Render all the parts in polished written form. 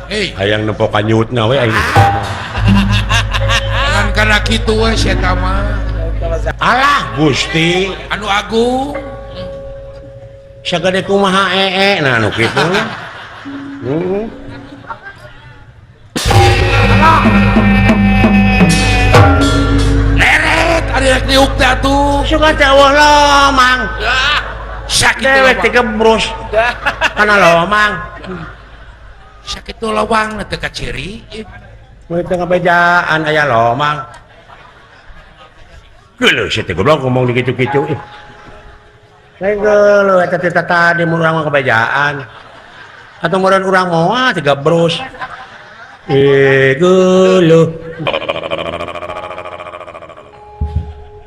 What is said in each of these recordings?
Hei, Hayang nempo kanyutna we aing. Ngan kana kitu we sia mah. Alah Gusti, Anu agung. Sagede kumaha ee nah nu kitu nya. Heeh. Leret ari rek diuk teh atuh. Suka teh eueuh lomang. Sakitu Dewek lawang. teh gebrus. Kana lomang. Sakitu lawang teu kaciri. Mun teu ngabejaan aya lomang. Geuleuh sia teh goblok ngomong di kitu-kitu ih. Lain geuleuh eta teh tadi mun urang mah kabejaan. Atau meureun urang moal teh gebrus. Eh geuleuh.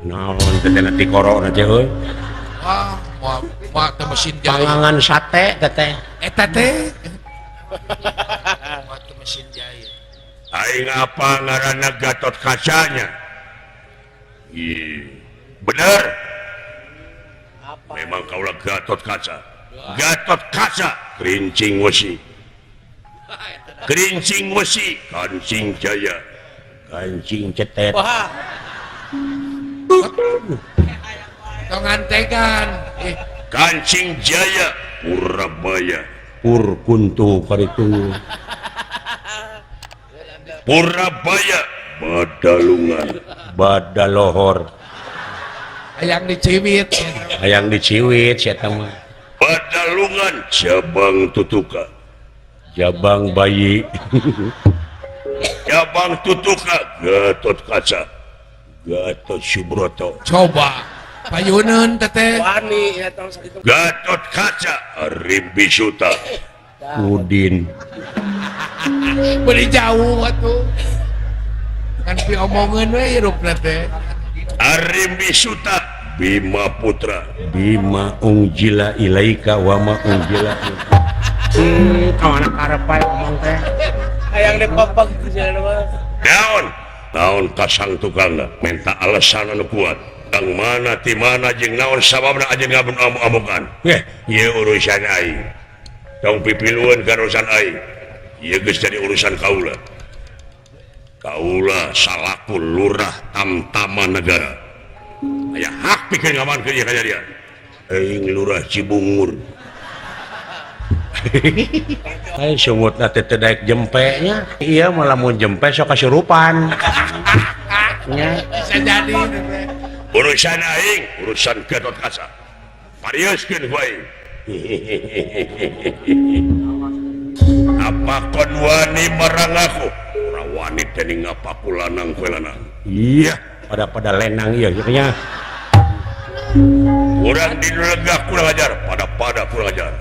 Naon teh teh ti korona teh euy. Wah, moal moal teh mesin jahit. Pangangan sate teh teh. Eta teh. Moal teh mesin jahit. Aing apa ngaranna Gatot Kacanya? Ih, bener. Memang kaulah Gatot Kaca. Gatot Kaca, kerincing wesi. Kerincing wesi, kancing jaya, kancing cetet. Wah. Tong antegan. Kancing jaya, Purabaya, Pur kuntu karitu. Purabaya, Badalungan, Badalohor. Hayang diciwit. Hayang diciwit sia eta mah. Badalungan, Jabang Tutuka. Jabang bayi. Jabang Tutuka, Gatot Kaca. Gatot Subroto. Coba payuneun teteh. Wani ya tong sakitu. Gatot Kaca, Rimbi Suta. Udin. Beli jauh atuh. Kan pi omongeun we hirupna teh. Arimbi Suta, Bima Putra. Bima ungjila ilaika wa ma ungjila. Kawana karep pae omong teh. Hayang dipopog ku mah. Naon? Naon kasang tukangna minta alasan anu kuat. Kang mana ti mana jeung naon sababna aja ngabun amuk-amukan. Ieu urusan aing. Tong pipilueun ka urusan aing. Ieu geus jadi urusan kaula. Kaula salaku lurah tamtama negara. Aya hak pikeun ngamankeun ieu kajadian. Aing lurah Cibungur. Aing sungutna teh teu daek jempe nya. Ieu mah lamun jempe sok kasurupan. Nya. Bisa jadi teteh. Urusan aing, urusan Gatot Kaca. Parioskeun ku aing. Apa kon wani marang aku? Ora wani dening ngapaku lanang kowe lanang. Iya, pada-pada lenang ieu nya. Urang dilegah kurang ajar, pada-pada kurang ajar.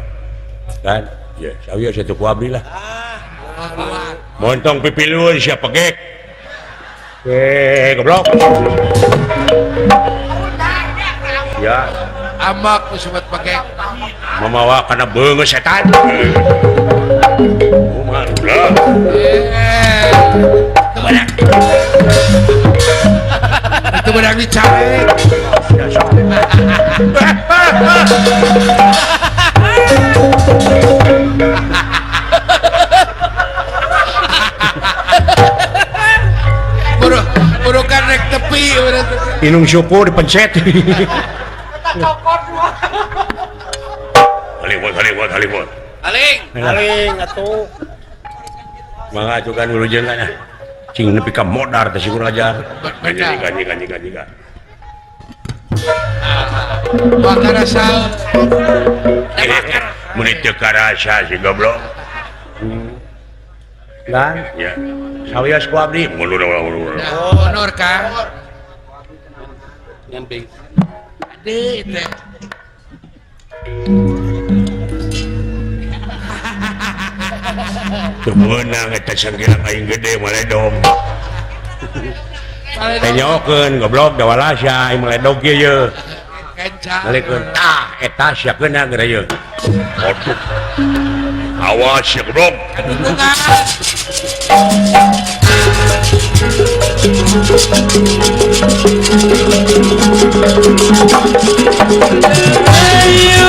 Kan? Ya, sawieu satu ku abdi lah. Montong pipilueun sia pegek. Goblok. Ya, Amak ku sobat pegek. Mamawa kana beungeut setan. Kumaha ulah? Teu beunang. Teu beunang dicarek. Ya sok. Buru kan rek tepi, buru tepi. Inung syukur dipencet. Halimut, halimut, halimut. Aling, aling atuh. Mangga acukan wilujeng kan. Cing nepi ka modar teh syukur ajar. Beda. Nyika, nyika, nyika, nyika. Wah, karasa. Mun teu karasa si goblok. Kan? Ya. Sawios ku abdi. Mundur, mundur, mundur. Mundur, Kang. Ngan bing. Aduh, teh. Teu meunang eta sangkirang aing gede maledog. Tenyokeun goblok dawalasya aing maledog ieu ye. Kenca. Balikeun tah eta sia keuna geura ieu. Waduh. Awas ya goblok. Kadunungan. Ayo.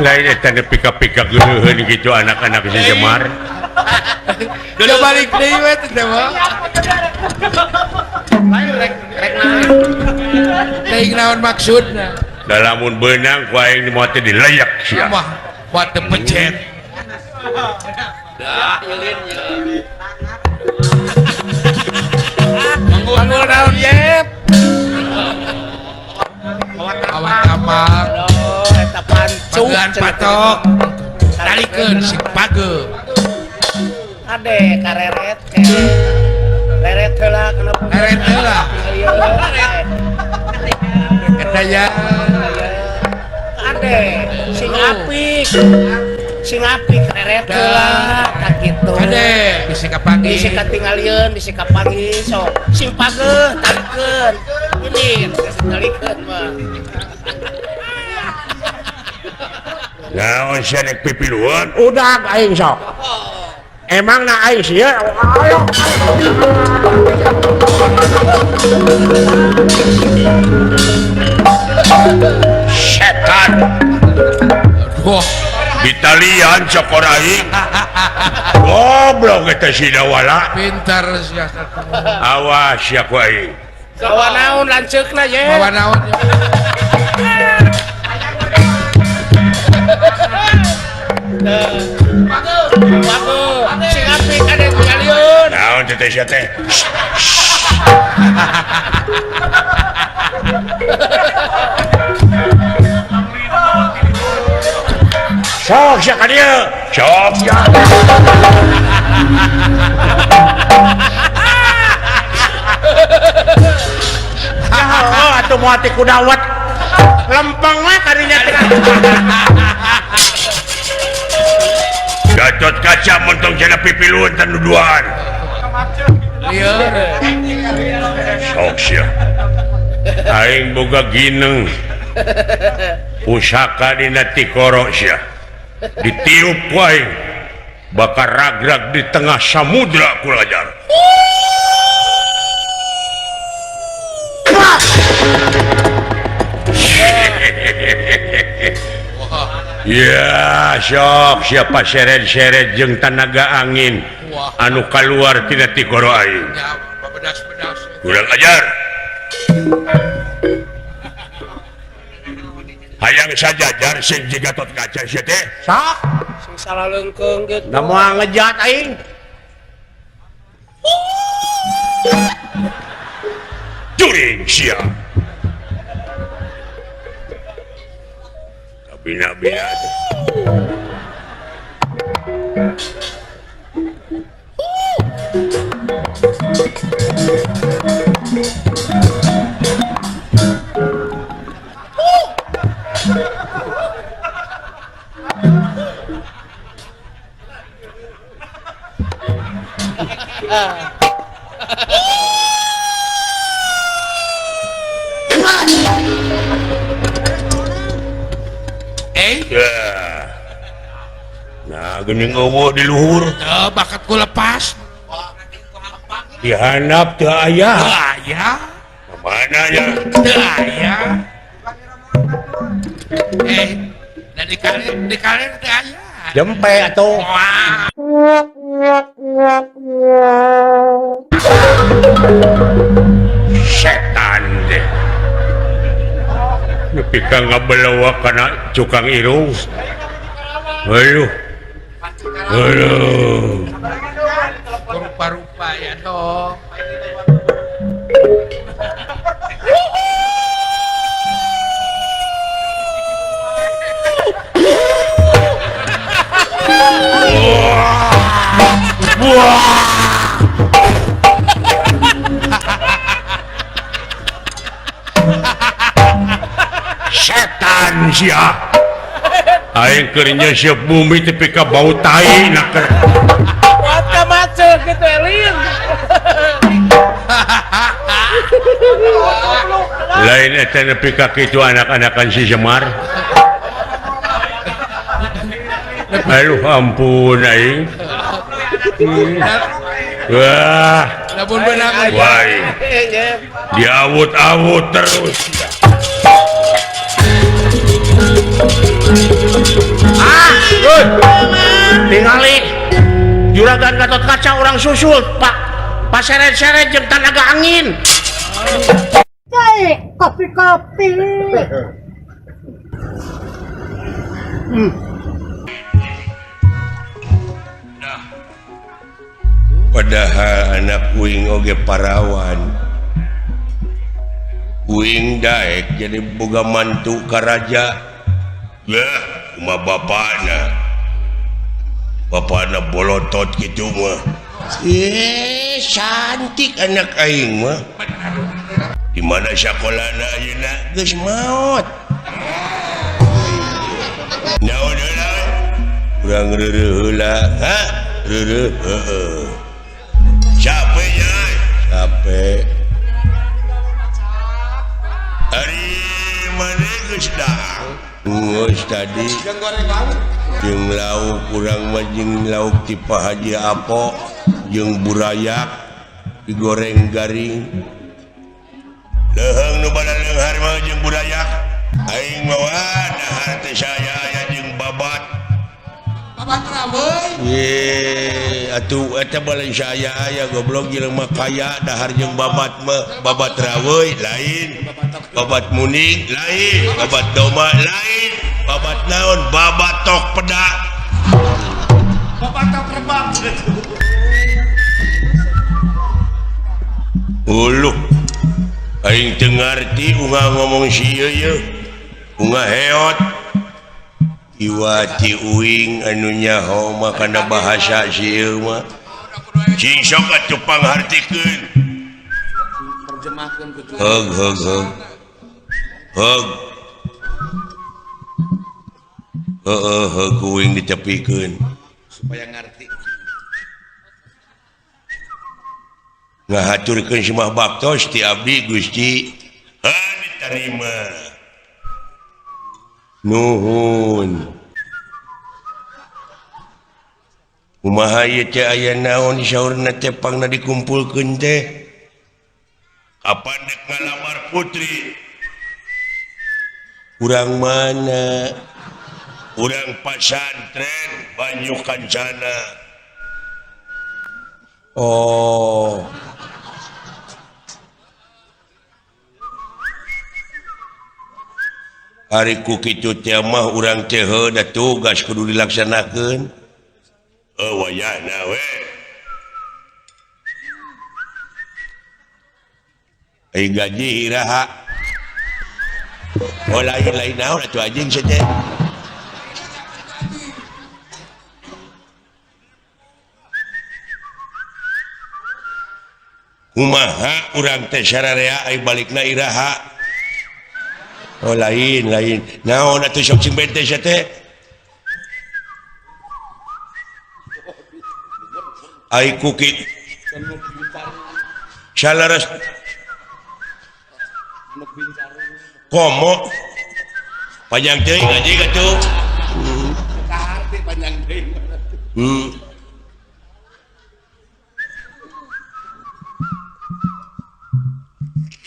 Lain eta nepi ka pika geuleuheun kitu anak-anak si Semar. Udah balik deui we teh mah. Lain rek rek naon. Teuing naon maksudna. Da lamun beunang ku aing moal teh dileyak sia. Wah, moal teu pecet. Dah nyelin ye. Manggul naon yep. Awak tambang. Eta pancuk patok. Talikeun si pageuh. Ade kareret ke. Reret heula kenapa? Reret heula. Eta ya. Ade sing apik. Sing apik reret heula ka kitu. Ade bisi kapanggih. Bisi katingalieun, bisi kapanggih sok. Sing pageuh talikeun. Ini talikeun mah. Naon sia rek pipiluan? Udah aing sok. Emang na aing sia? Ayo. Setan. Wah, ditalian cokor aing. Goblok eta si Dawala. Pintar sia. Awas sia ku aing. Bawa naon lanceukna ye? Bawa naon? Pageuh. Sing apik ade tingalieun. Naon teh sia teh? Sok sia ka dieu. Sok sia. Oh, atuh moal teh kudawet. Lempeng we kadinya teh. Gatot kaca montong cenah pipiluan tan duduan. Lieur. Sok sia. Aing boga gineng. Pusaka dina tikoro sia. Ditiup ku aing. Bakal ragrag di tengah samudra ku lajar. Ya sok siapa seret-seret jeung tanaga angin anu kaluar tina tikoro aing. Kurang ajar. Hayang sajajar sing jeung Gatot Kaca sia teh. Sok sing salah leungkeung kitu. Da moal ngejat aing. Juring sia. Bina-bina teh. Nah, geuning eueuh di luhur. Teu bakat ku lepas. Dihandap teu aya. Teu aya. Ka mana ya? Teu aya. Da di kaler teu aya. Jempe atuh. Setan deh. Nepi ka ngabelewak kana cukang irung. Aduh. Aduh. Rupa-rupa ya dong. Wah. Setan sia. Aing keur nyeuseup bumi tepi ka bau tai naker. Wata macet gitu elin. Lain eta nepi ka kitu anak-anakan si Semar. Aduh ampun aing. Wah. Lamun beunang wae. Diawut-awut terus. Tingali juragan Gatot Kaca orang susul Pak paseret-seret jeung tanaga angin. Kopi-kopi. Nah. Padahal anak uing oge parawan. Uing daek jadi boga mantu ka raja. Lah, kumaha bapana? Bapana bolotot kitu mah. Cantik anak aing mah. Di mana sakolana ayeuna geus maot. Naon heula? Urang reureuh heula. Ha? Reureuh heueuh. Capek nya, capek. Ari maneh geus dahang. Geus tadi. Jeung lauk urang mah jeung lauk ti Pak Haji Apo jeung burayak digoreng garing. Leuheung nu balaleunghar mah jeung burayak. Aing mah dahar teh saya aya jeung babat. Babat raweui. Ye, atuh eta balen saya aya goblok jelema kaya dahar jeung babat mah. Babat raweui lain, babat muning lain, babat domba lain, babat naon, babat tok pedak. Babat tok rebab. Uluh. Aing teu ngarti unga ngomong sieu ye. Unga heot. Iwati uing anu nyaho mah kana bahasa sieu mah. Cing sok atuh panghartikeun. Terjemahkeun ku Heug heug heug. Heug. Heeh heug uing ditepikeun supaya ngarti. Ngahaturkeun semah baktos ti abdi Gusti. Ha diterima. Nuhun. Kumaha ieu teh aya naon saurna teh pangna dikumpulkeun teh? Kapan dek ngalamar putri? Urang mana? Urang pasantren Banyu Kancana. Oh. Ari ku kitu teh mah urang teh heuh da tugas kudu dilaksanakeun. Heuh wayahna we. Ai gaji iraha. Oh lain-lain naon atuh anjing sia teh. Kumaha urang teh sararea ai balikna iraha. Oh lain lain. Naon atuh sok cing bente sia teh? Ai ku kitu salaras komo panjang teuing anjing atuh. Kaharti panjang teuing.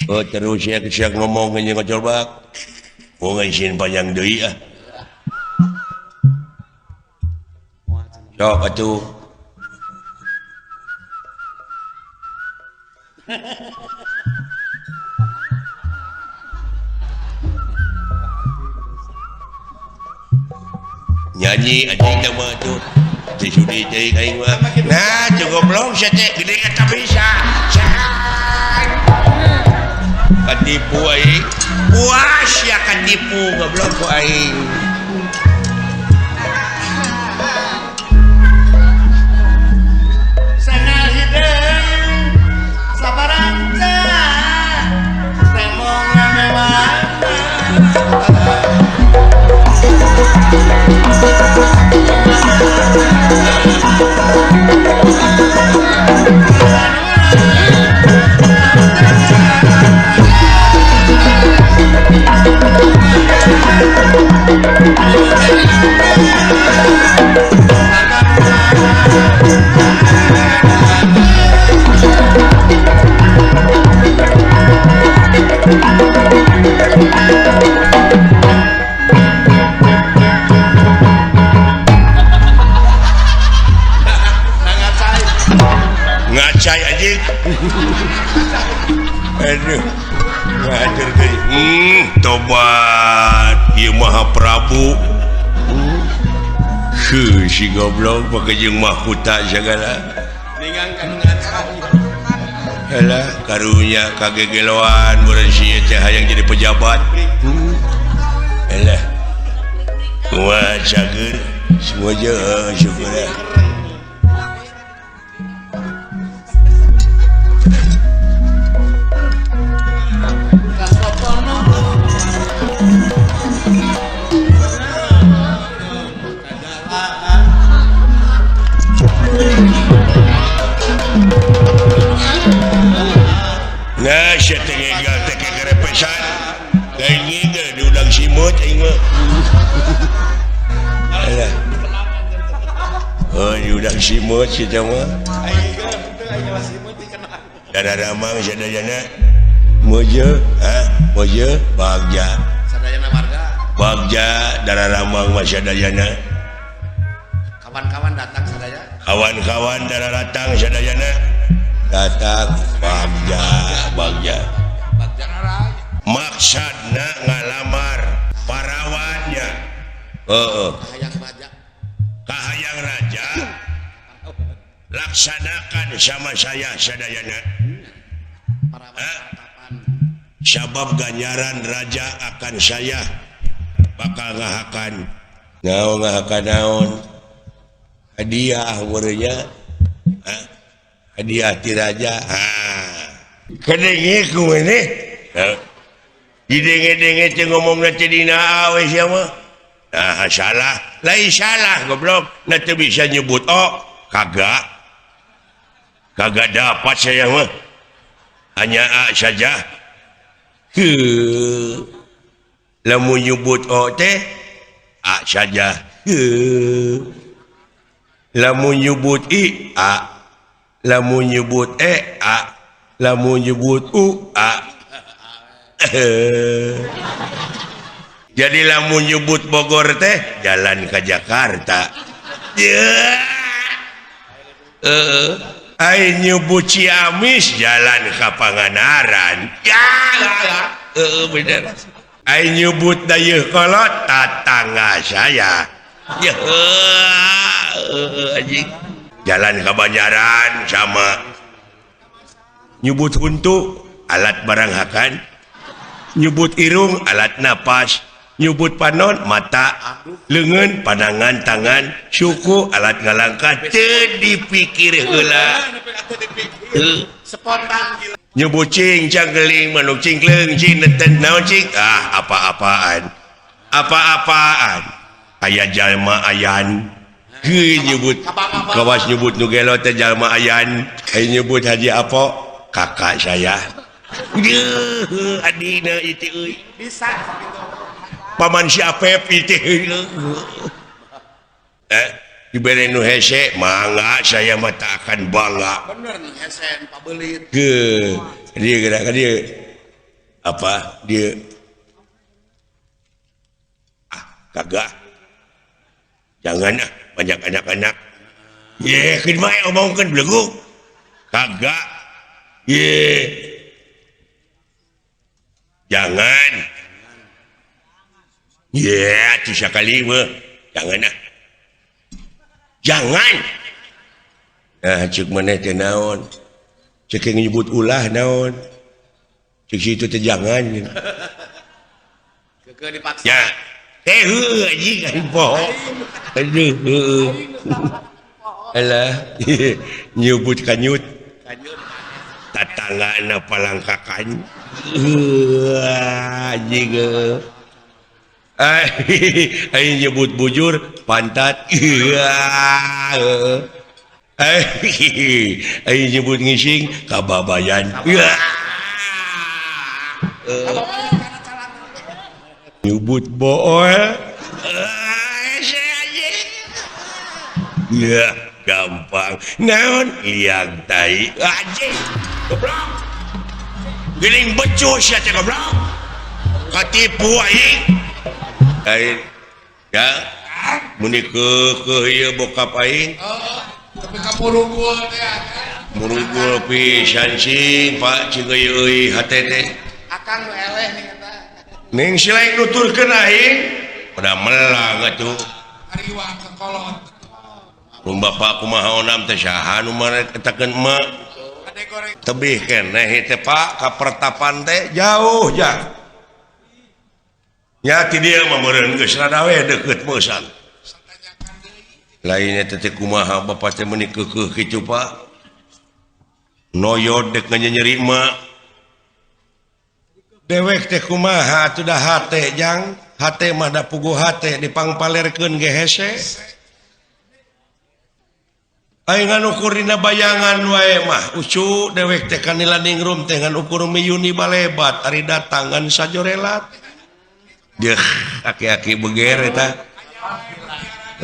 Oh terus ya siang ngomong aja ngocol bak. Oh ngaisin panjang deui ah. Sok atuh. Nyanyi anjing teh mah atuh. Teu sudi teuing aing mah. Nah, teu goblok sia teh gede eta bisa. Katipu aing. Puas ya katipu goblok ku aing. Sangal hideung sabaranca temong memang. Prabu. Heuh si goblok pake jeung mahkota sagala. Halah karunya kagegeloan meureun si teh hayang jadi pejabat. Halah. Kumaha cager semua je syukur. Nah, sia teh ngegal teh kegerepesan. Lain ngigel diundang simut aing mah. Alah. Oh, diundang simut si teh mah. Dara ramang sadayana. Mojo, ha? Mojo bagja. Sadayana warga. Bagja dara ramang mah sadayana. Kawan-kawan datang sadaya. Kawan-kawan dara datang sadayana. Datang bagja bagja. Maksudna ngalamar parawannya. Heeh. Kahayang raja. Laksanakan sama saya sadayana. Sabab ganjaran raja akan saya bakal ngahakan. Naon ngahakan naon? Hadiah meureunnya. Hadiah ti raja. Kadenge ku maneh. Didenge-denge teh ngomongna teh dina we sia mah. Nah, salah. Lain salah goblok. Na teu bisa nyebut oh, kagak. Kagak dapat saya mah. Hanya A saja. Heuh. Lamun nyebut O teh A saja. Heuh. Lamun nyebut I A. Lamun nyebut E A. Lamun nyebut U A. Jadi lamun nyebut Bogor teh jalan ke Jakarta. Ai nyebut Ciamis jalan ke Pangandaran. Ya, bener. Ai nyebut Dayeuhkolot tatangga saya. Ya, anjing. Jalan ke Banjaran sama. Nyebut huntu alat barang hakan. Nyebut irung alat napas. Nyebut panon mata, leungeun pandangan tangan, suku alat ngalangkah teu dipikir heula. Spontan gila. Nyebut cing cangkeling manuk cingkleung cing neten naon cing ah apa-apaan. Apa-apaan. Aya jalma ayan. Heuh nyebut kawas nyebut nu gelo teh jalma ayan. Aya nyebut Haji Apo kakak saya. Deuh adina ieu euy. Bisa paman si Apep itu dibere nu hese mangga saya mah tak akan bangga. Bener nih hese pabelit. Ke dia gerak dia apa dia ah kagak jangan ah banyak anak-anak ye keun bae omongkeun beleguk kagak ye jangan. Ya, tu sekali mah. Jangan ah. Jangan. Nah, cek maneh teh naon? Cek nyebut ulah naon? Cek situ teh jangan. Keukeuh dipaksa. Ya. Teh heuh anjing aing poho. Aduh heuh. Alah, nyebut kanyut. Kanyut. Tatanggana palangkakan. Heuh anjing. Aing nyebut bujur pantat. Aing nyebut ngising kababayan. Nyebut bool. Ya gampang. Naon liang tai anjing. Goblok. Geuning becus sia teh goblok. Katipu aing. Aing ya muni keukeuh ieu bokap aing. Tapi ka murugul teh. Murugul pisan cing Pak cing euy hate teh. Akang nu eleh ning eta. Ning si lain nuturkeun aing. Pada melang atuh. Mun bapak kumaha onam teh saha nu maretakeun emak. Tebih keneh teh Pak ka pertapan teh jauh ja. Nya ti dieu mah meureun geus rada we deukeut meusan. Lainnya teh kumaha bapak teh meuni keukeuh kitu Pak. Noyod dek nganyeri emak. Dewek teh kumaha atuh da hate jang, hate mah da puguh hate dipangpalerkeun ge hese. Aing ngan ukur dina bayangan wae mah ucu dewek teh kanila ningrum teh ngan ukur miyuni balebat ari datang ngan sajorelat. Deuh aki-aki beger eta.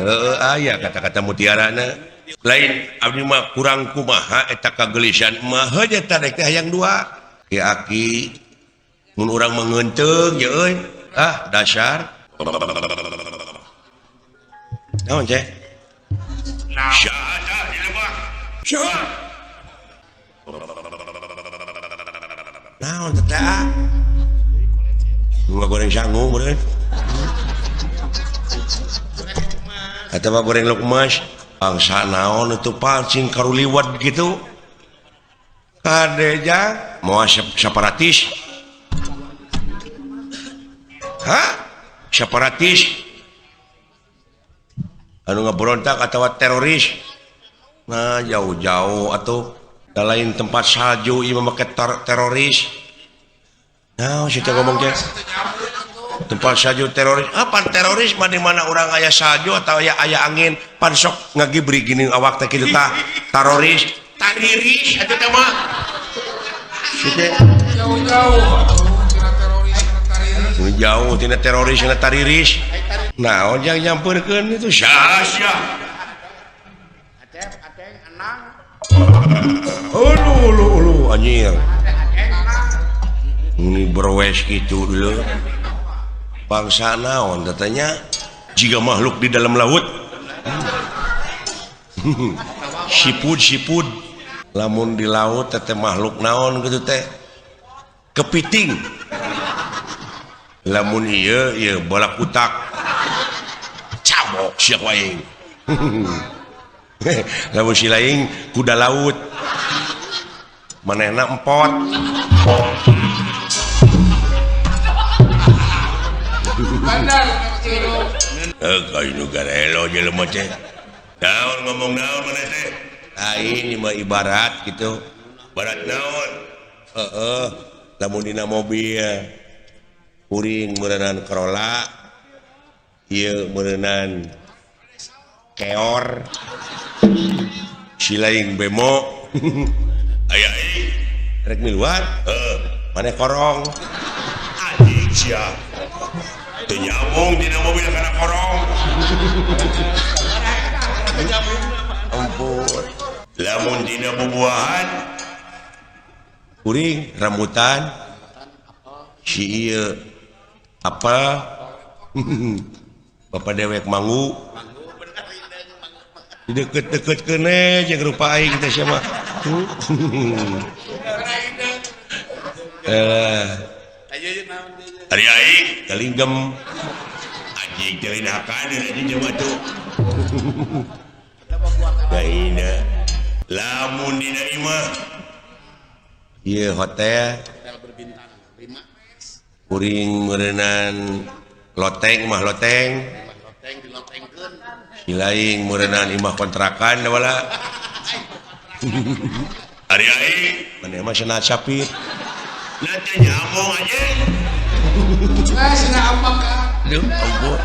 Heeh aya kata-kata mutiarana. Lain abdi mah kurang kumaha eta kagelisan mah heuh eta dek teh hayang dua. Aki-aki mun urang mah ngeunteung ye euy. Ah dasar. Naon ceh? Naon teh ah? Bunga goreng sangu meureun. Atawa goreng lukmas. Bangsa naon itu pancing karuliwat gitu. Kade jang moal separatis. Hah? Separatis? Anu ngaberontak atawa teroris? Nah jauh-jauh atau lain tempat salju ieu mah make teroris. Nah, situ ngomong teh. Tempat salju teroris. Apa teroris mah di mana urang aya salju atau aya angin pan sok ngagibri gini awak teh kitu tah. Teroris, tariris atuh teh mah. Situ jauh-jauh tina teroris kana tariris. Jauh tina teroris kana tariris. Naon jang nyampeurkeun itu sia-sia. Ulu ulu ulu anjir. Ini berwes gitu dulu. Bangsa naon katanya jika makhluk di dalam laut. Sipud sipud. Lamun di laut teh makhluk naon gitu teh. Kepiting. Lamun ieu ieu bola kutak. Cabok sia aing. Lamun si lain kuda laut. Manehna empot. Kayu garelo jelema teh. Naon ngomong naon maneh teh? Aing mah ibarat gitu. Barat naon? Heeh, lamun dina mobil kuring meureunan Corolla, ieu meureunan keor. Si lain bemo. Aya aing rek miluar, heuh, maneh korong. Anjing sia. Teu nyambung dina mobil kana korong. Ampun. Lamun dina bubuahan kuring rambutan si ieu apel bapak dewek manggu dideket-deket keune jeung rupa aing teh sia mah. Ari aing kalinggem anjing teh lain hakaneun anjing jelema tuh. Daina lamun dina imah ieu hotel kuring meureunan loteng mah loteng si lain meureunan imah kontrakan wala. Ari aing maneh mah cenah sapit. Nah teh nyambung anjing. Ah cenah ambak ka. Duh ampun.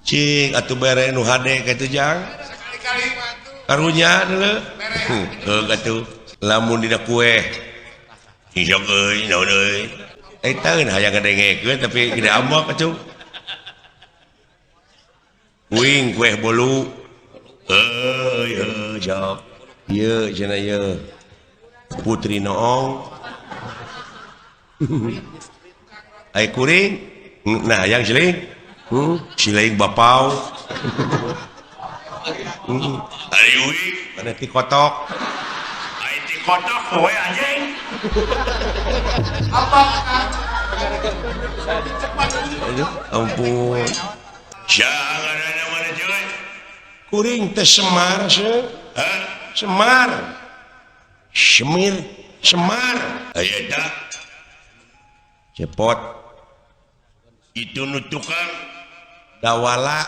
Cing atuh bere nu hade kitu jang. Sekali-kali mah atuh. Karunya deuleu. Heuh atuh. Lamun dina kue. Sok euy naon euy. Eta euy hayang ngadengekeun tapi gede ambak atuh. Kuing kue bolu. Euy heuh sok. Ieu cenah ieu. Putri Noong. Ai kuring nah hayang siling. Siling bapau. Ari uing mana ti kotok. Ai ti kotok we anjing. Apa? Aduh, ampun. Saha ngaranna maneh cuy? Kuring teh Semar se. Hah? Semar. Semir. Semar. Aya eta Cepot. Itu nu tukang Dawala.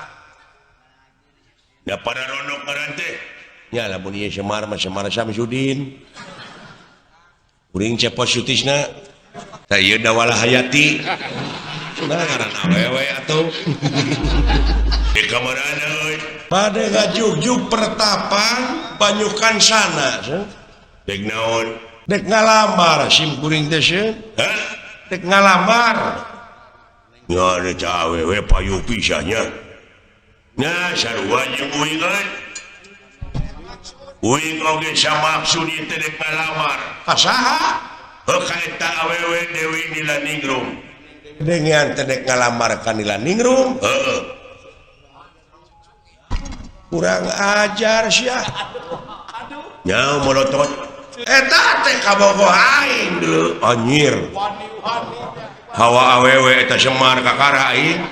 Da para ronok ngaran teh. Nya lamun ieu Semar mah Semar Samsudin. Kuring Cepot Sutisna. Tah ieu Dawala Hayati. Nah ngaran awewe atuh. Di kamarana euy? Bade ngajugjug pertapang Banyukan sana. Dek naon? Dek ngalamar sim kuring teh sieun. Hah? Dek ngalamar. Ngan eta awewe payu pisan nya. Nah sarua jeung uing euy. Uing oge samaksud ieu teh dek ngalamar. Ka saha? Heuh ka eta awewe Dewi Nilaningrum. Dengan teh dek ngalamar ka Nilaningrum. Heeh. Kurang ajar sia. Nya molotot. Eta teh kabogoh aing deuleu. Anjir. Hawa awewe eta Semar kakara aing.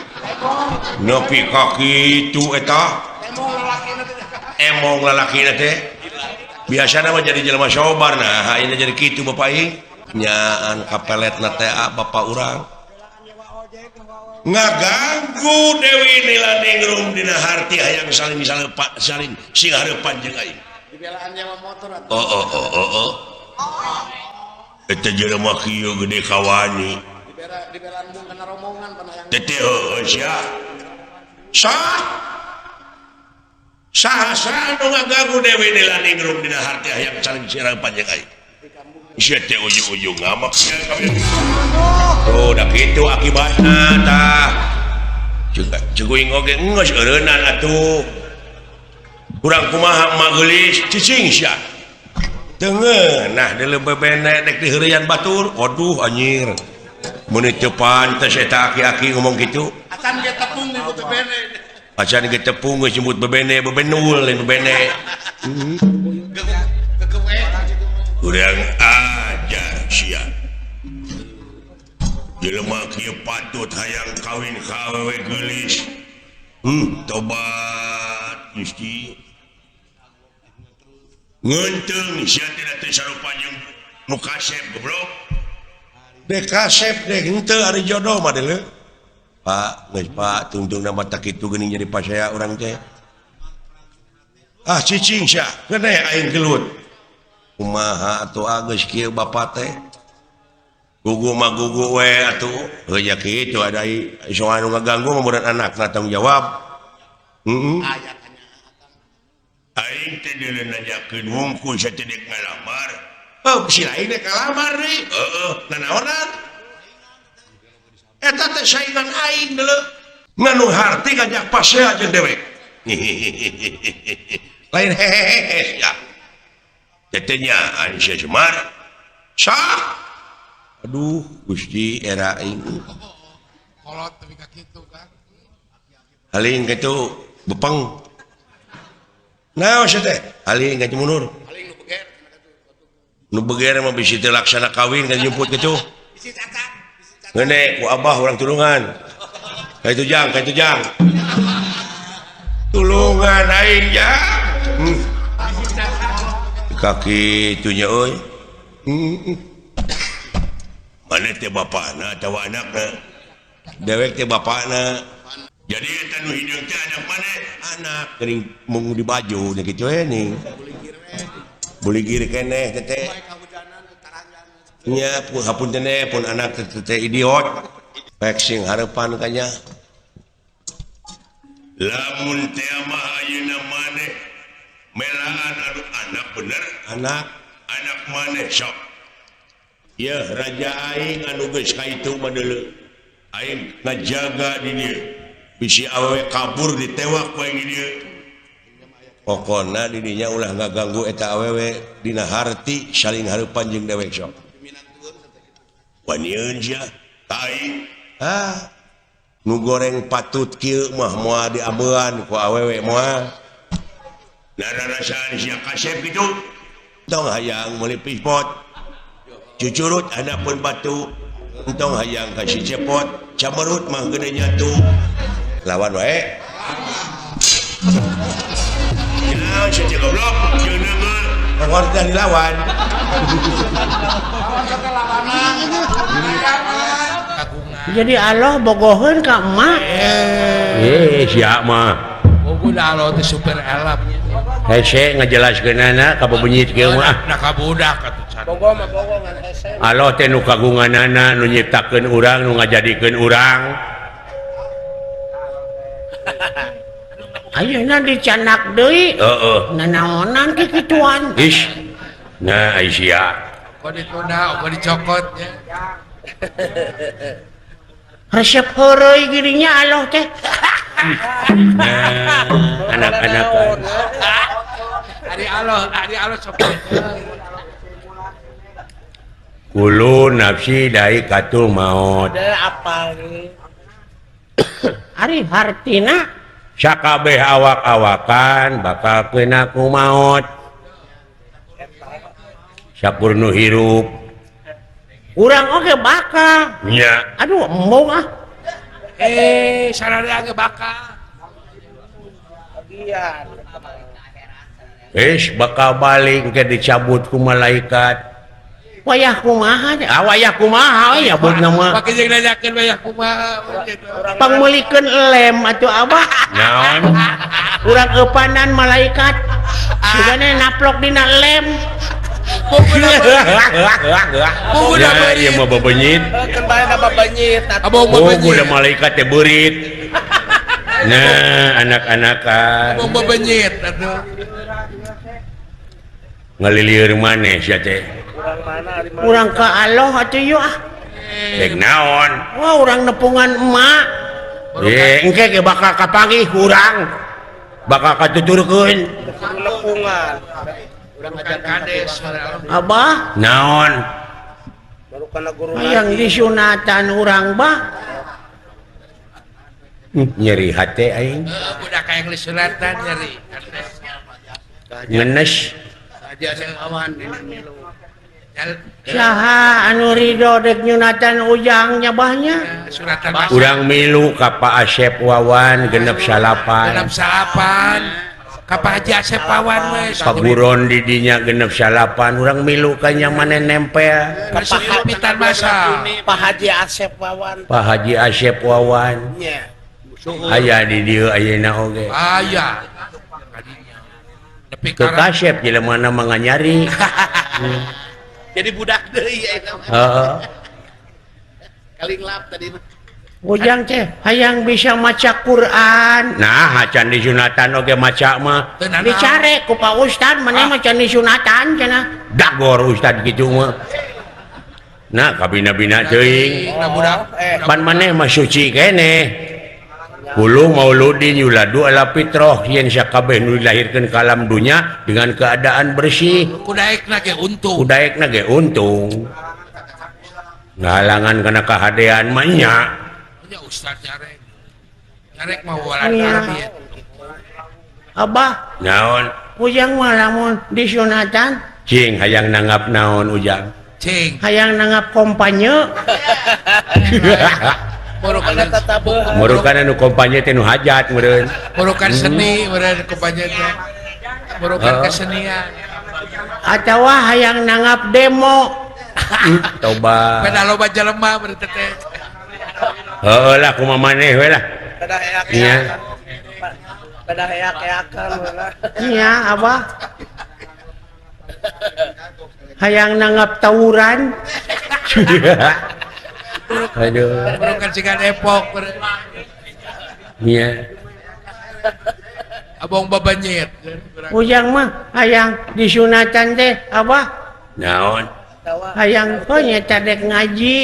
Nepi ka kitu eta. Emong lalakina teh. Biasana mah jadi jelema sobar nah ayeuna jadi kitu bapak aing. Nyaan kapeletna teh bapak urang. Ngaganggu Dewi Nilaningrum dina harti hayang saling saling sing hareupan jeung aing. Dibelaan nyewa motor atuh. Oh oh oh oh oh. Eta jelema kieu gede kawani. Dibelaan mung kana rombongan pan hayang. Teh heueuh sia. Sah. Saha saha nu ngaganggu Dewi Nilaningrum dina harti hayang saling sing hareupan jeung aing. Sia teh ujung-ujung ngamak sia kabeh. Tuh, dah kitu akibatna tah. Jeung uing oge geus eureunnan atuh. Kurang kumaha mah geulis cicing sia. Teu ngeunah deuleu bebene dek diheureuyan batur. Waduh anjir. Mun teu pantes eta aki-aki ngomong kitu. Acan ge tepung nyebut bebene. Acan ge tepung geus nyebut bebene, bebenul lain bebene. Kurang ajar sia. Jelema kieu patut hayang kawin ka awewe geulis. Tobat Gusti. Ngeunteung sia teh sarupa jeung nu kasep goblok. Dek kasep dek henteu ari jodoh mah deuleu. Pak, geus Pak, tungtungna mah tak kitu geuning jadi pasea urang teh. Ah cicing sia, gede aing gelut. Kumaha atuh geus kieu bapa teh. Gugu mah gugu we atuh. Heuh nya kitu ada soal nu ngaganggu mah meureun anakna tanggung jawab. Heeh. Aing teh deuleu nanyakeun wungkul sia teh dek ngalamar. Oh, si lain dek ngalamar deui. Heeh, nanaonan? Eta teh saingan aing deuleu. Nganu harti ngajak pasea jeung dewek. Lain hehehe ya. Teteh nyaan sia Semar. Sah. Aduh, Gusti era aing. Kolot tapi ka kitu kan. Haling kitu bepeng. Naon sia teh? Haling ka mundur. Haling nu beger. Nu beger mah bisi teu laksana kawin ka jemput kitu. Bisi cacat, bisi cacat. Ngeune ku abah urang tulungan. Ka itu jang, ka itu jang. Tulungan aing ya. Kaki itunya euy. Mana teh bapana atawa anakna? Dewek teh bapana. Jadi eta nu hideung teh anak maneh? Anak geuning mung di baju nya kitu we ning. Buligir keneh teh teh. Nya hapunten pun anak teh teh idiot. Pek sing hareupan ka nya. Lamun teh mah ayeuna maneh melaan anu anak bener, anak anak maneh sok. Yeuh raja aing anu geus ka itu mah deuleu. Aing ngajaga di dieu. Bisi awewe kabur ditewak ku aing di dieu. Pokona di dinya ulah ngaganggu eta awewe dina harti saling hareupan jeung dewek sok. Wanieun sia ka aing. Ah. Nu goreng patut kieu mah moal diabean ku awewe moal. Nararasaan sia kasep kitu. Tong hayang meuli pispot. Cucurut handapeun batu. Entong hayang ka si cepot, camerut mah gede nyatu. Lawan wae. Ya si goblok jeung dan dilawan. Jadi Allah bogoheun ka emak. Sia mah. Bogoh Allah teh super elap. Hese ngajelaskeunana ka bebenyit kieu mah. Nah ka budak atuh can. Bogoh mah bogoh ngan hese. Allah teh nu kagunganana nu nyiptakeun urang nu ngajadikeun urang. Ayeuna dicanak deui. Heeh. Nanaonan kikituan. Ish. Nah, Aisyah. Kok ditunda, kok dicokot nya. Resep heureuy girinya Allah teh. Nah, anak-anak. Ari Allah sok. Kulu nafsi daikatul maut. Apal Ari hartina sakabeh awak-awakan bakal kena ku maut. Sakur nu hirup. Urang oge bakal. Nya. Aduh embung ah. Sararea ge bakal. Wis bakal balik ke dicabut ku malaikat. Wayah kumaha teh? Ah wayah kumaha we nyabutna mah. Pake jeung nanyakeun wayah kumaha. Pangmeulikeun lem atuh abah. Naon? Urang eupanan malaikat. Sugane naplok dina lem. Ya ieu mah bebenyit. Keun bae na bebenyit. Oh, udah malaikat teh beurit. Nah, anak-anakan. Abong bebenyit atuh. Ngalilieur maneh sia teh. Urang ka Allah atuh yeuh ah. Rek naon? Wah, urang nepungan emak. Engke ge bakal kapanggih ku urang. Bakal katuturkeun. Nepungan. Urang ngajar kades. Abah, naon? Hayang disunatan urang bah. Nyeri hate aing. Budak hayang disunatan nyeri. Ngenes. Saha anu ridho dek nyunatan ujang nyabahnya? Urang milu ka Pak Asep Wawan genep salapan. Genep salapan. Ka Pak Haji Asep Wawan we. Paguron di dinya genep salapan. Urang milu ka nya maneh nempel. Ka Pak masa. Pak Haji Asep Wawan. Pak Haji Asep Wawan. Nya. Aya di dieu ayeuna oge. Aya. Ke kasep jelema mana mah nganyari. Jadi budak deui eta mah. Heeh. Kaling lap tadi mah. Ujang teh hayang bisa maca Quran. Nah, can disunatan oge maca mah. Dicare ku Pak Ustad maneh mah can disunatan cenah. Dagor Ustad kitu mah. Nah, kabina-bina teuing. Pan maneh mah suci keneh. Kulu mauludin yuladu ala fitroh yen sakabeh nu dilahirkeun ka alam dunya dengan keadaan bersih. Kudaekna ge untung. Kudaekna ge untung. Ngahalangan kana kahadean mah nya. Nya Ustaz nyarek. Nyarek mah walan Abah, naon? Ujang mah lamun disunatan cing hayang nanggap naon ujang? Cing. Hayang nanggap kompanye. Murukan anu kompanye teh nu hajat meureun. Murukan seni meureun kompanye teh. Murukan kesenian. Atawa hayang nanggap demo. Toba. Beda loba jelema meureun teh. Heuh lah kumaha maneh we lah. Beda heak-heakan. Beda heak-heakan lah. Nya abah. Hayang nanggap tawuran. Aduh. Bukan siga Depok. Iya. Abong babenyit. Ujang mah hayang disunatan teh abah. Naon? Hayang nya dek ngaji.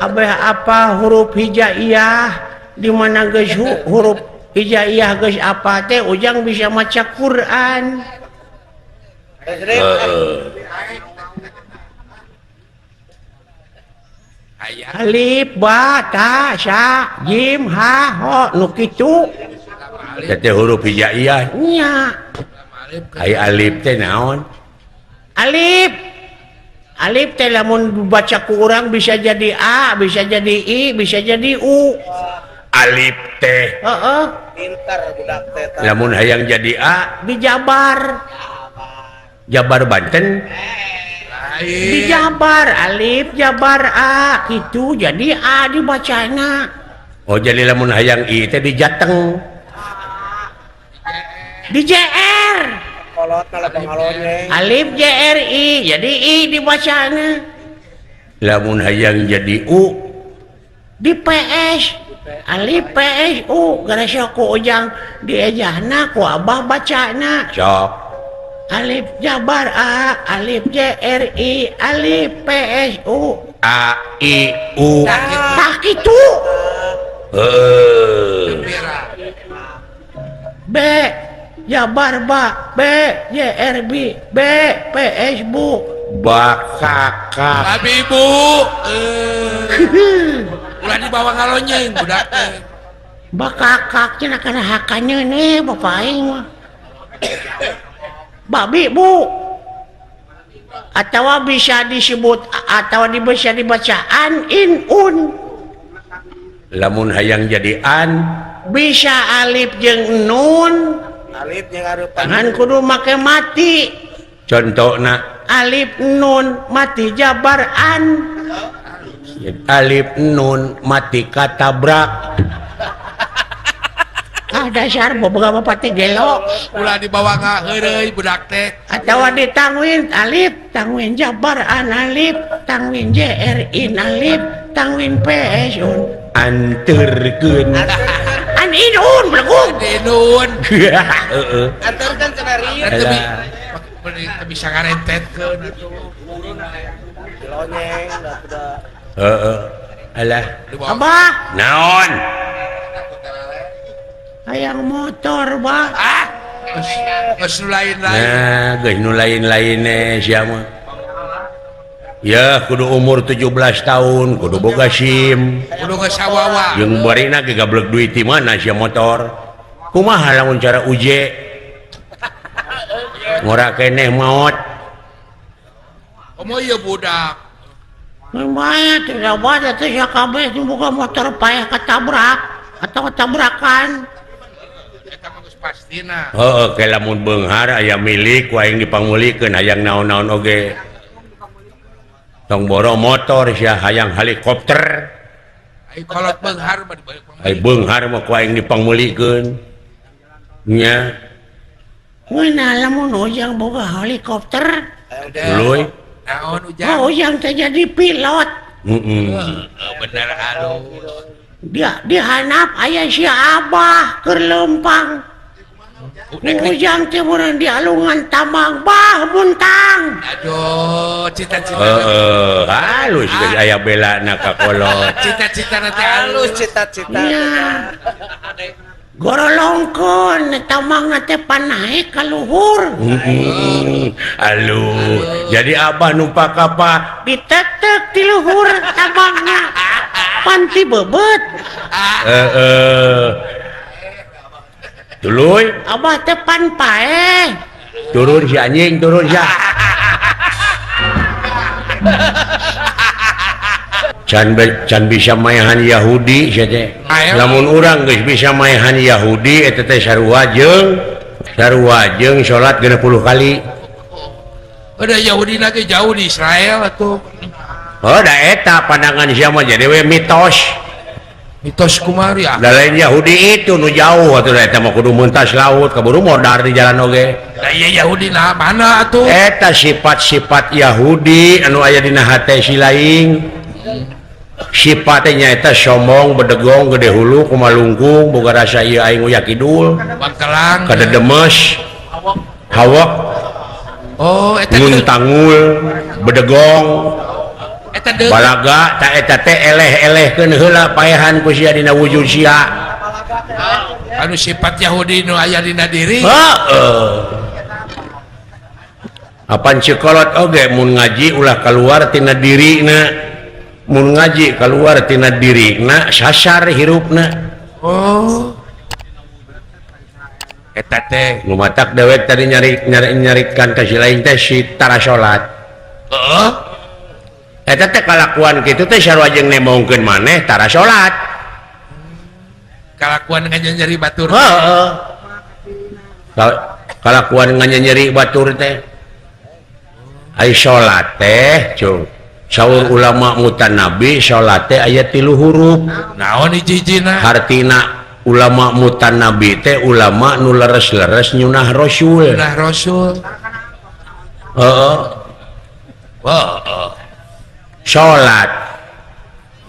Abah apa huruf hijaiyah di mana geus huruf hijaiyah geus apa teh ujang bisa maca Quran. Alif ba ta sa jim ha ho nu kitu. Teh huruf hijaiyah nya. Ai alif teh naon? Alif Alif teh lamun dibaca ku urang bisa jadi A, bisa jadi I, bisa jadi U. Alif teh. Heeh. Pintar budak teh. Lamun hayang jadi A dijabar. Jabar Banten. Dijabar alif jabar A gitu jadi A dibacana. Oh jadi lamun hayang I teh di Jateng. Di JR. Alif JRI jadi I dibacana. Lamun hayang jadi U di PS. Alif PS U gara ku Ujang diejahna ku Abah bacana. Sok. Alif jabar A, alif JRI, alif PS U. A I U. Tah kitu. Heeh. B jabar ba, B J R B, B P S bu. Bakaka. Abi ibu. Ulah dibawa ngalonyeng budak teh. Bakakak cenah kana hakanyeun nih bapak aing mah. Babi bu. Atawa bisa disebut atau bisa dibaca an in un. Lamun hayang jadi an bisa alif jeung nun. Alif jeung arupan. Ngan kudu make mati. Contona alif nun mati jabar an. Alif nun mati katabrak. Ah dasar boga bapak teh gelo. Ulah dibawa ngaheureuy budak teh. Atawa ditangwin alif tangwin jabar an alif tangwin jr in alif tangwin ps un. Anterkeun. An in un belegung. Inun. Heeh. Anterkeun cenah rieu. Teu bisa ngarentetkeun atuh. Dilonyeng da kuda. Heeh. Alah. Abah. Naon? Hayang motor, Bah. Ah. Geus nu lain-lain. Nah, geus nu lain-lain sia mah. Ya kudu umur 17 tahun, kudu boga SIM. Kudu geus sawawa. Jeung barina ge gablek duit di mana sia motor. Kumaha lamun cara uje? Ngora keneh maot. Komo ieu budak. Lumayan tidak ada teh sia kabeh boga motor paeh katabrak atau tabrakan. Eta mah geus pastina. Heeh, ke lamun beunghar aya milik ku aing dipangmeulikeun hayang naon-naon oge. Tong boro motor sia hayang helikopter. Ai kolot beunghar mah dibalik. Ai beunghar mah ku aing dipangmeulikeun. Nya. Ngeunah lamun Ujang boga helikopter. Leuy. Naon Ujang? Oh, Ujang teh jadi pilot. Heeh. Bener alus. Dia dihanap aya si Abah keur leumpang. Ujang teh meureun dialungan tambang bah buntang. Aduh, cita-cita. Heeh, halus geus aya belana ka kolot. Cita-cita teh halus cita-cita. Gorolongkeun tambangna teh panaek ka luhur. Alus. Jadi Abah numpak apa? Ditetek di luhur tambangna. Panti bebet. Heeh. Tuluy. Abah teh pan paeh. Turun si anjing, turun sia. Can bisa maehan Yahudi sia teh. Lamun urang geus bisa maehan Yahudi eta teh sarua jeung salat 60 kali. Udah Yahudi lagi jauh di Israel atuh. Oh, da eta pandangan sia mah jadi we mitos. Mitos kumari ah. Da lain Yahudi itu nu jauh atuh da eta mah kudu mentas laut kaburu modar di jalan oge. Da ieu Yahudi na mana atuh? Eta sifat-sifat Yahudi anu aya dina hate si laing. Sifatnya nyaeta sombong, bedegong, gede hulu, kumalungkung, boga rasa ieu aing uya kidul, bangkelang, kadedemes, hawak. Oh, eta nguntangul, bedegong. Eta deuk. Balaga ta eta teh eleh-elehkeun heula paehan ku sia dina wujud sia. Anu sifat Yahudi nu aya dina diri. Heeh. Apan cekolot oge mun ngaji ulah kaluar tina dirina. Mun ngaji kaluar tina dirina sasar hirupna. Oh. Eta teh nu matak dewek tadi nyari nyarikan ka si lain teh si tara salat. Heeh. Eta teh kalakuan kitu teh sarua jeung nembongkeun maneh tara salat. Kalakuan nganyeri batur. Heeh. Kalakuan nganyeri batur teh. Ai salat teh cung. Saur ulama mutanabi salat teh aya 3 huruf. Naon hiji-hijina? Hartina ulama mutanabi teh ulama nu leres-leres nyunah rasul. Nyunah rasul. Heeh. Heeh. Salat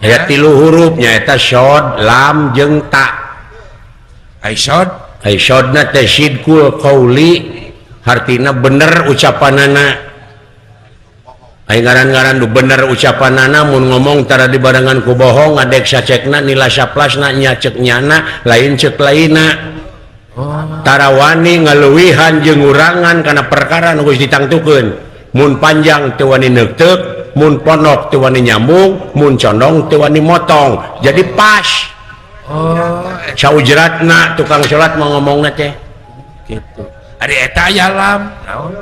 aya 3 huruf nyaeta shod, lam jeung ta. Ai shod? Ai shodna teh sidqul qauli, hartina bener ucapanana. Ai ngaran-ngaran nu bener ucapanana mun ngomong tara dibarengan ku bohong, ngadek sacekna nila saplasna nya ceuk nyana lain ceuk lainna. Oh. Tara wani ngaleuwihan jeung ngurangan kana perkara nu geus ditangtukeun. Mun panjang teu wani neukteuk, mun pondok teu wani nyambung, mun condong teu wani motong. Jadi pas. Oh, saujratna tukang salat mau ngomongna teh. Gitu. Ari eta aya lam. Naon?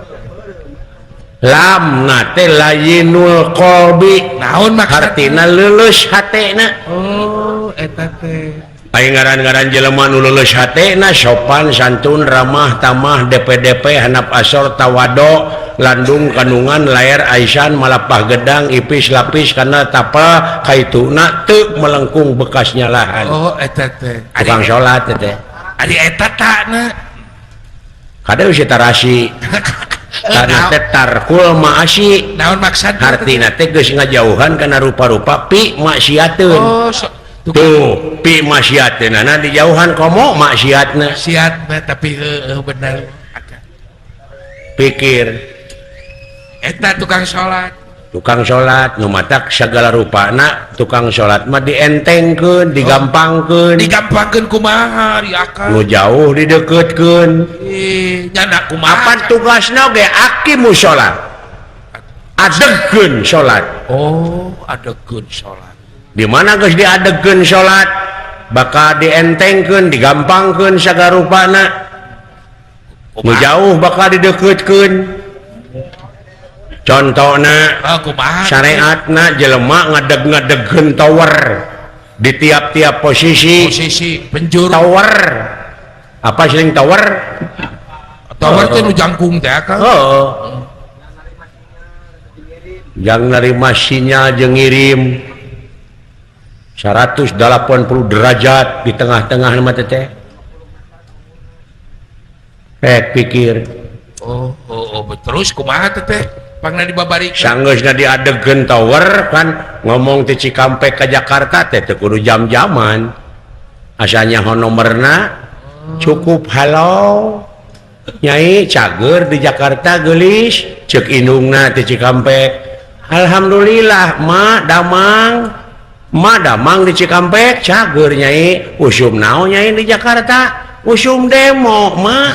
Lamna teh layinul qalbi. Naon maksudna? Hartina leuleus hatena. Oh, eta teh. Ai ngaran-ngaran jelema nu leuleus hatena sopan santun ramah tamah DPDP hanap asor tawado landung kandungan layar aisan malapah gedang ipis lapis kana tapa kaituna teu melengkung bekas nyalahan. Oh, eta teh. Tukang salat teh. Ari eta takna. Kada geus tarasi. Karena teh tarkul maasi. Naon maksudna? Hartina teh geus ngajauhan kana rupa-rupa pi maksiateun. Oh, tuh pi maksiateunana dijauhan komo maksiatna. Maksiatna tapi heueuh bener. Pikir eta tukang salat. Tukang salat nu matak sagala rupana tukang salat mah dientengkeun, digampangkeun. Oh, digampangkeun kumaha di akal. Nu jauh dideukeutkeun. Ih, nyana kumaha? Apan tugasna ge aqimu salat. Adegkeun salat. Oh, adegkeun salat. Di mana geus diadegkeun salat bakal dientengkeun, digampangkeun sagala rupana. Nu jauh bakal dideukeutkeun. Contohna syariatna jelema ngadeg-ngadegkeun tower di tiap-tiap posisi. Posisi penjuru tower. Apa sering tower? Tower teh nu jangkung teh kan. Heeh. Yang nerima sinyal jeung ngirim 180 derajat di tengah-tengah mah teh. Pikir. Oh, oh, oh, terus kumaha teh? Pangna dibabarikeun. Sanggeusna diadegkeun tower kan ngomong ti Cikampek ka Jakarta teh teu kudu jam-jaman. Asa nyaho nomerna cukup halo. Nyai cager di Jakarta geulis ceuk indungna ti Cikampek. Alhamdulillah ma damang. Ma damang di Cikampek cager nyai. Usum naon nyai di Jakarta? Usum demo ma.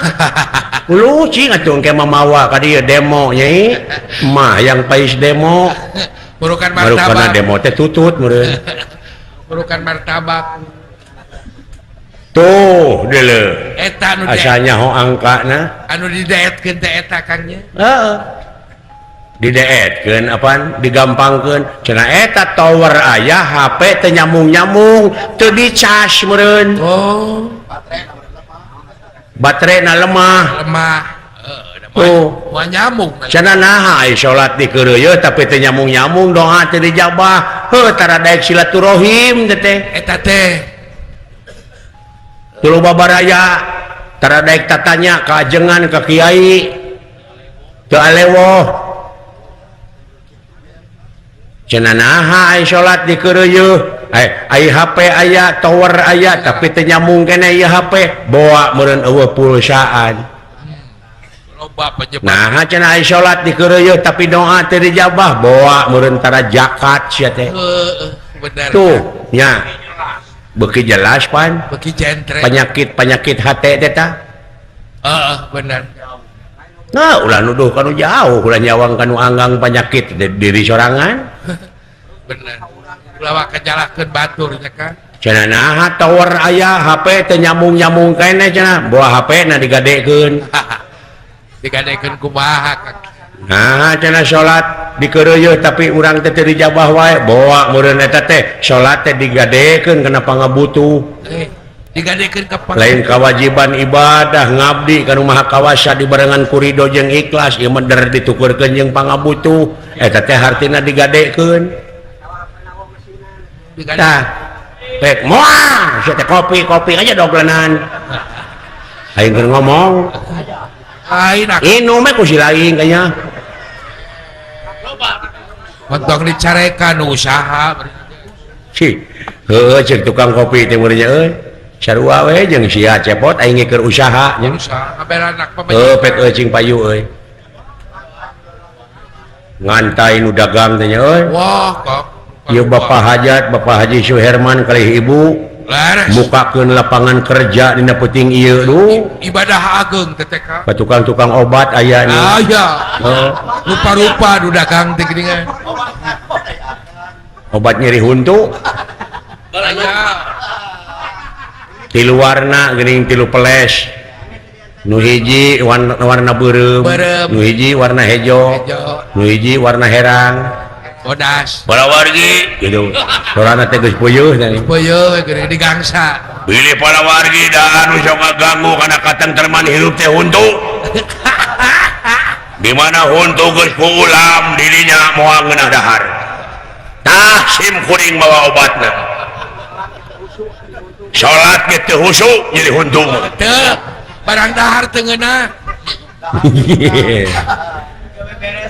Lu cing atuh engke mamawa ka dieu demo nyai. Mah yang pais demo. Burukan martabak. Marukana demo teh tutut meureun. Burukan martabak. Tuh deuleu. Eta anu asa nyaho angkana. Anu didaetkeun teh eta Kang nya. Heeh. Didaetkeun apaan? Digampangkeun. Cenah eta tower aya HP teu nyambung-nyambung, teu dicas meureun. Oh. Baterena lemah. Lemah. Tuh. Moal nyambung. Cenah naha ai salat dikeureuyeut tapi teu nyambung-nyambung doa teu dijabah. Heuh tara daek silaturahim teh teh. Eta teh. Teu loba baraya tara daek tatanya ka ajengan ka kiai. Teu alewoh. Cenah naha ai salat dikeureuyeut. Ai HP aya, tower aya, tapi teu nyambung keneh ieu HP. Boa meureun eueuh pulsaan. Loba penyebab. Nah, cenah ai salat dikeureuyeut tapi doa teu dijabah, boa meureun tara zakat sia teh. Heeh, bener. Tuh, nya. Beuki jelas pan. Beuki jentre. Penyakit-penyakit hate teh tah. Heeh, bener. Nah, ulah nuduh kanu jauh, ulah nyawang kanu anggang penyakit diri sorangan. Bener. Ulah kajalahkeun batur nya kan. Cenah naha tower aya HP teu nyambung-nyambung keneh cenah, boa HP na digadekeun. Digadekeun kumaha Kang? Nah cenah salat dikeureuyeut tapi urang teh teu dijabah wae bawa meureun eta teh salat teh digadekeun kana pangabutuh. Digadekeun ka lain kewajiban ibadah ngabdi ka nu Maha Kawasa dibarengan ku ridho jeung ikhlas ieu mah der ditukurkeun jeung pangabutuh eta teh hartina digadekeun. Tah pek moal sia teh kopi-kopi aja doglenan. Aing keur ngomong. Lain inum mah ku si lain kayaknya. Montong dicarekan usaha. Si, heueuh ceuk tukang kopi teh meureun nya euy. Sarua we jeung sia cepot aing ge keur usaha nya. Usaha ngaberanak pamajikan. Heuh pek euy cing payu euy. Ngantai nu dagang teh nya euy. Wah, kok. Ieu Bapak Hajat, Bapak Haji Suherman kalih Ibu. Bukakeun lapangan kerja dina peuting ieu duh. Ibadah ageung teh TK. Ka tukang-tukang obat aya nya. Aya. Heeh. Rupa-rupa nu dagang teh geuningan. Obat nyeri huntu. Aya. Tilu warna geuning tilu peles. Nu hiji warna beureum, nu hiji warna hejo, nu hiji warna herang. Bodas. Para wargi gitu. Sorana teh geus puyuh teh. Puyuh geuning digangsa. Bilih para wargi da anu sok ngaganggu kana katengterman hirup teh huntu. Di mana huntu geus kuulam dirinya moal ngeunah dahar. Tah sim kuring mawa obatna. Salat ge teu husuk nyeri huntu mah. Teu, barang dahar teu ngeunah.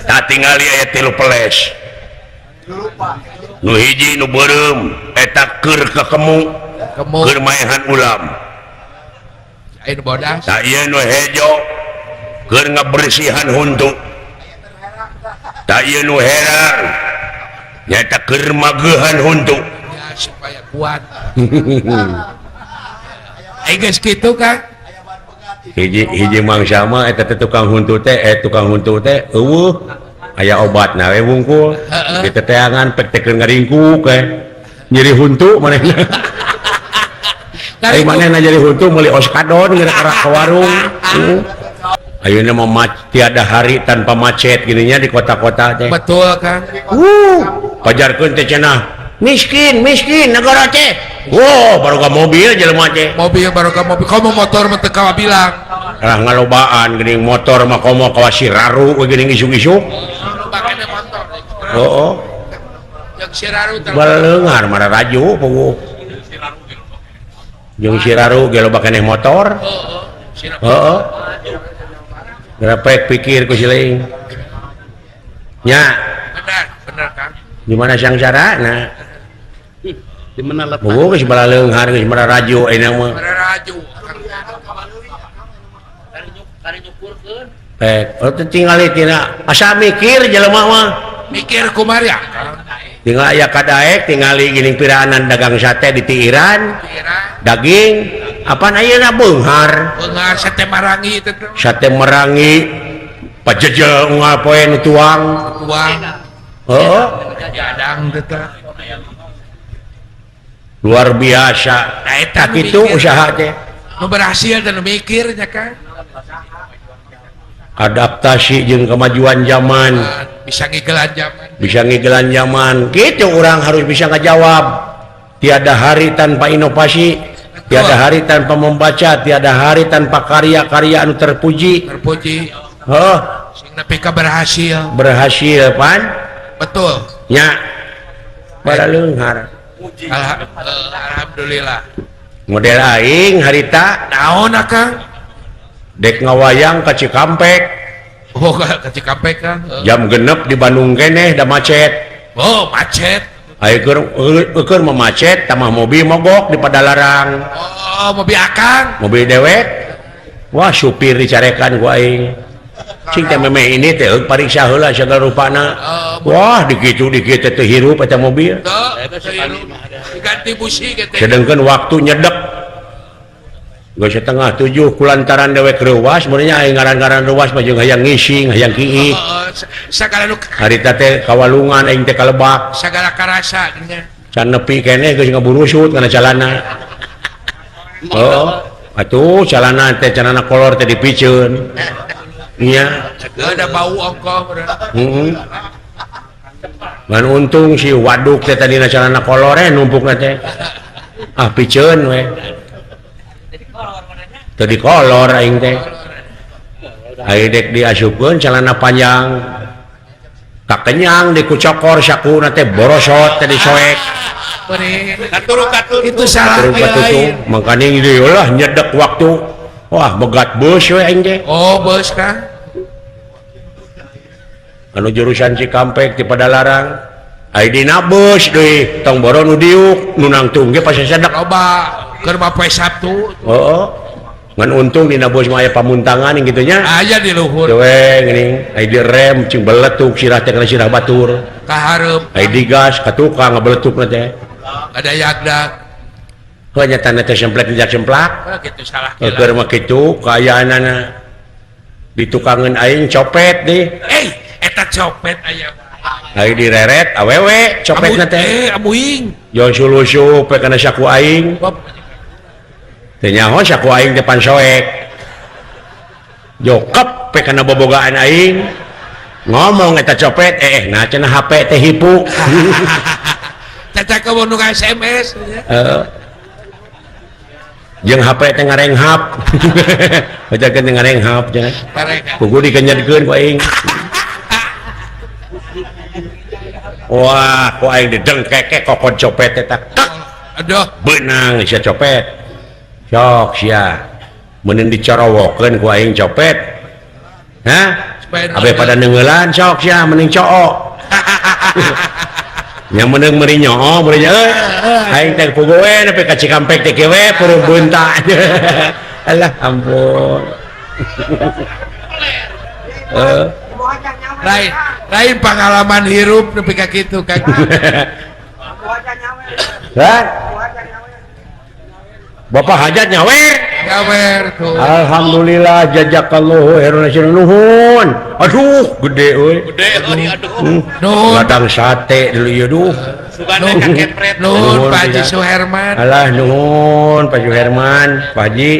Tah tingali aya tilu peles. Nu hiji nu beureum eta keur kakemu keur maehan ulam. Aya nu bodas. Tah ieu nu hejo keur ngabersihan huntu. Tah ieu nu herang nyaeta keur mageuhan huntu. Ya, supaya kuat. Ai geus kitu Kang. Hiji hiji mangsa mah eta teh tukang huntu teh tukang huntu teh eueuh aya obatna we wungkul. Diteteangan pek teh keur ngaringkuk we. Nyeri huntu manehna. Ai manehna nyeri huntu meuli oskadon geura ka warung. Ayeuna mah tiada hari tanpa macet gininya di kota-kota teh. Betul Kang. Pajarkeun teh cenah miskin miskin negara teh. Wow, baru ka mobil jelema teh. Mobil baru ka mobil, komo motor mah teu kabilang. Lah ngalobaan geuning motor mah komo kawas Siraru we geuning isuk-isuk. Heeh. Jeung Siraru teh. Baleungar mararaju puguh. Jeung Siraru ge loba keneh motor. Heeh. Grepek pikir ku si lain. Nya. Benar, benar Kang. Di mana sangsarana? Di mana letak? Puguh geus balaleunghar geus mararaju ayeuna mah. Mararaju. Pek, oh teu tingali tina asa mikir jelema mah. Mikir kumaha ya? Tinggal aya kadaek tingali geuning piraanan dagang sate di Tiiran. Daging apaan ayeuna beunghar. Beunghar sate marangi teh. Sate marangi pajejel unggal poe nu tuang. Tuang. Heeh. Jadang teh. Luar biasa. Nah, eta kitu usaha teh. Nu berhasil teh nu mikir nya Kang. Adaptasi jeung kemajuan zaman. Bisa ngigelan zaman. Bisa ngigelan zaman. Gitu orang harus bisa ngajawab. Tiada hari tanpa inovasi, tiada hari tanpa membaca, tiada hari tanpa karya-karya anu terpuji. Terpuji. Heuh. Sing nepi ka berhasil. Berhasil pan? Betul. Nya. Baraleunghar. Alhamdulillah. Model aing harita naon Akang? Dek ngawayang ka Cikampek. Oh, ka Cikampek Kang. Jam 6 di Bandung keneh da macet. Oh, macet. Ayo keur mah macet tambah mobil mogok di Padalarang. Oh, mobil Akang. Mobil dewek. Wah, supir dicarekan ku aing. Cing teh memeh ini teh pariksa heula sagala rupana. Wah, dikitu dikitu teh hirup eta mobil. Diganti busi gitu. Sedangkan waktu nyedek geus 6:30 kulantaran dewek reuwas meureun aing ngaran-ngaran reuwas mah jeung hayang ngising, hayang kiih. Sagala nu harita teh kawalungan aing teh kalebak. Sagala karasa nya. Can nepi keneh geus ngaburusut kana calana. Oh, atuh calana teh calana kolor teh dipiceun. Nya. Ada bau ongkoh. Heeh. Ngan untung si waduk teh tadina calana kolore numpukna teh. Ah piceun we. Teu dikolor aing teh. Aing dek diasupkeun calana panjang. Kakenyang dikucokor sakuna teh borosot teh disoek. Itu salah aing. Mangkaning deui lah nyedek waktu. Wah begat bus we aing teh. Oh bus kah? Anu jurusan Cikampek di Padalarang. Ai dina bus deui tong boro nu diuk nu nangtung ge pasasedek. Loba keur mah poe Sabtu. Heeh. Ngan untung dina bus mah aya pamuntangan kitu nya. Aya di luhur. We geuning ai direm cing beletuk sirah teh kana sirah batur. Ka hareup. Ai digas ka tukang ngabeletukna teh. Ada yagdak. Heuh nya tanda teh semplek dijak semplak. Heuh kitu salah. Keur mah kitu kaayaanana. Ditukangeun aing copet deh. Eta copet aya. Ai direret awewe copetna teh. Amuing. Yo sulusup we kana saku aing. Teu nyaho saku aing teh pansoek. Jokep we kana bobogaan aing. Ngomong eta copet nah cenah HP teh hipu. Caca ka nu SMS. Heeh. Jeung HP teh ngarenghap. Bacakeun teh ngarenghap cenah. Pugu dikenyadkeun ku aing. Wah, ku aing didengkeke kokon copet eta. Aduh, beunang sia copet. Sok sia. Meuneun dicorowokeun ku aing copet. Hah? Abe pada neungeulan sok sia mending cook. Nya meunang meuri nyoo meuri nya euy. Aing teh pugu we nepi ka Cikampek teh kieu we purung bunta. Alah ampun. Lain, lain pengalaman hirup nepi ka kitu Kang. Hah? Bapak hajat nyawer. Nyawer tuh. Alhamdulillah jazakallahu khairan nuhun. Aduh, gede euy. Gede euy aduh. Nuhun. Ladang sate dulu ieu duh. Sugana kakepret. Nuhun Pak Haji Suherman. Alah nuhun Pak Suherman, Pak Haji.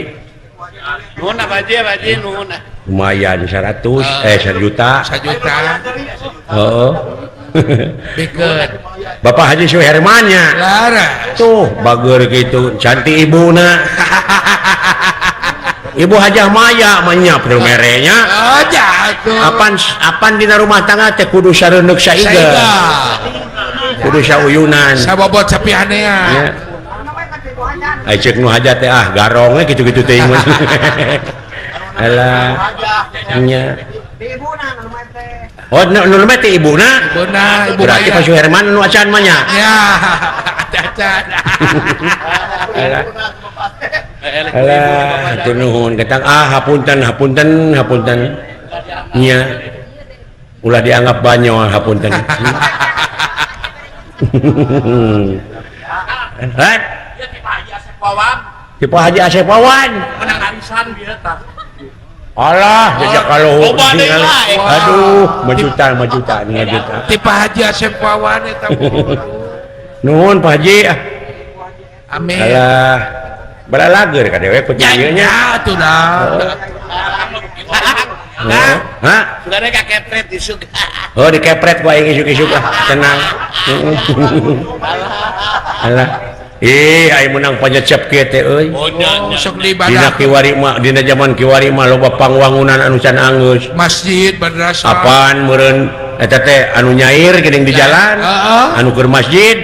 Nuhun Pak Haji, Pak Haji nuhun. Lumayan 100 1 juta. 1 juta. Heeh. Bikeun. Bapak Haji Suhermannya. Laras. Tuh bager gitu, cantik ibuna. Ibu Hajah Maya mah perlu merenya. Oh, jatuh. Apan apan dina rumah tangga teh kudu sareundeuk saiga. Kudu sauyunan. Sabobot sapihanea. Ya. Ai ceuk nu hajat teh ah garong we kitu-kitu teh mah. Alah. Nya. Oh, nu mah teh ibuna. Ibuna, ibu. Berarti Pak Suherman nu acan mah nya. Ya, acan. Alah. Alah, hatur nuhun ketang ah hapunten hapunten hapunten. Nya. Ulah dianggap banyol hapunten. Hah? Ti Pak Haji Asep Wawan. Menang arisan bieu tah. Alah, jajak kalau aduh, majutan majutan majutan. Ti Pak Haji Asep Wawan eta. Nuhun Pak Haji. Amin. Alah, balalager ka dewek ku ieu nya. Atuh dah. Hah? Sugana kakepret isuk. Oh, dikepret ku aing isuk-isuk ah, tenang. Alah. Ih, aing menang panyecep kieu teh euy. Oh, sok di Dina kiwari mah, dina jaman kiwari mah loba pangwangunan anu can anggeus. Masjid, madrasah. Apaan meureun eta teh anu nyair geuning di jalan, anu keur masjid.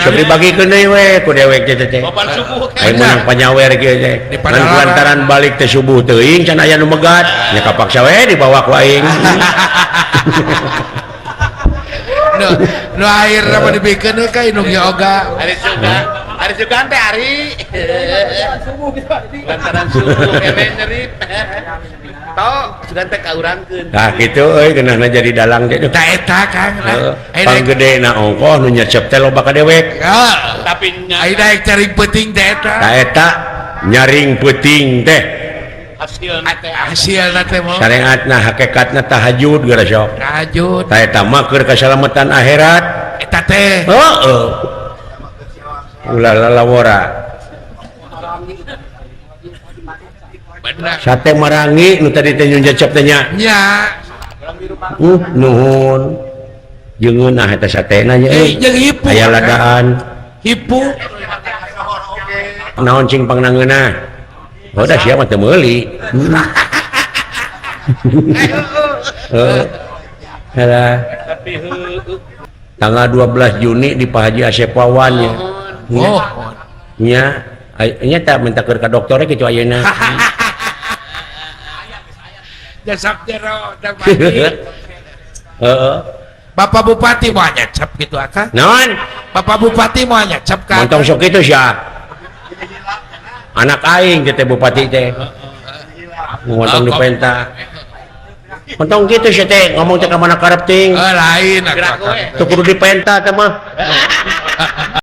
Sok dibagikeun deui we ku dewek teh teh. Aing menang panyawer kieu teh. Ngan lantaran balik teh subuh teuing can aya nu megat, nya kapaksa we dibawa ku aing. Nu akhirna mah dibikeun ka indung yoga. Ari sugan. Ari sugan teh ari. Lantaran subuh kene nyerip. Tok, sugan teh kaurangkeun. Tah kitu euy geunahna jadi dalang teh. Tah eta Kang. Panggedena ongkoh nu nyecep teh loba ka dewek. Tapi aya daek caring peuting teh eta. Tah eta nyaring peuting teh. Hasilna teh mah. Syariatna hakikatna tahajud geura sok. Tahajud. Tah eta mah keur kasalamatan akhirat. Eta teh. Heeh. Ulah lalawora. Bener. Sate marangi nu tadi teh nyun cecep teh nya. Nya. Nuhun. Jeung nah eta satena nya euy. Jeung hipu. Aya ladaan. Hipu. Naon cing pangnangeunah? Oh dah sia mah teu meuli. Heeh. Halah. Tanggal 12 Juni di Pak Haji Asep Wawan nya. Oh. Nya, nya tak minta keur ka dokter kitu ayeuna. Jasap jero Heeh. Bapak Bupati mau nyecep gitu akang. Naon? Bapak Bupati mau nyecep ka. Montong sok kitu sia. Anak aing teh bupati teh. Montong dipenta. Montong kitu sia teh ngomong teh ka mana karep ting. Lain atuh akang. Teu kudu dipenta teh mah.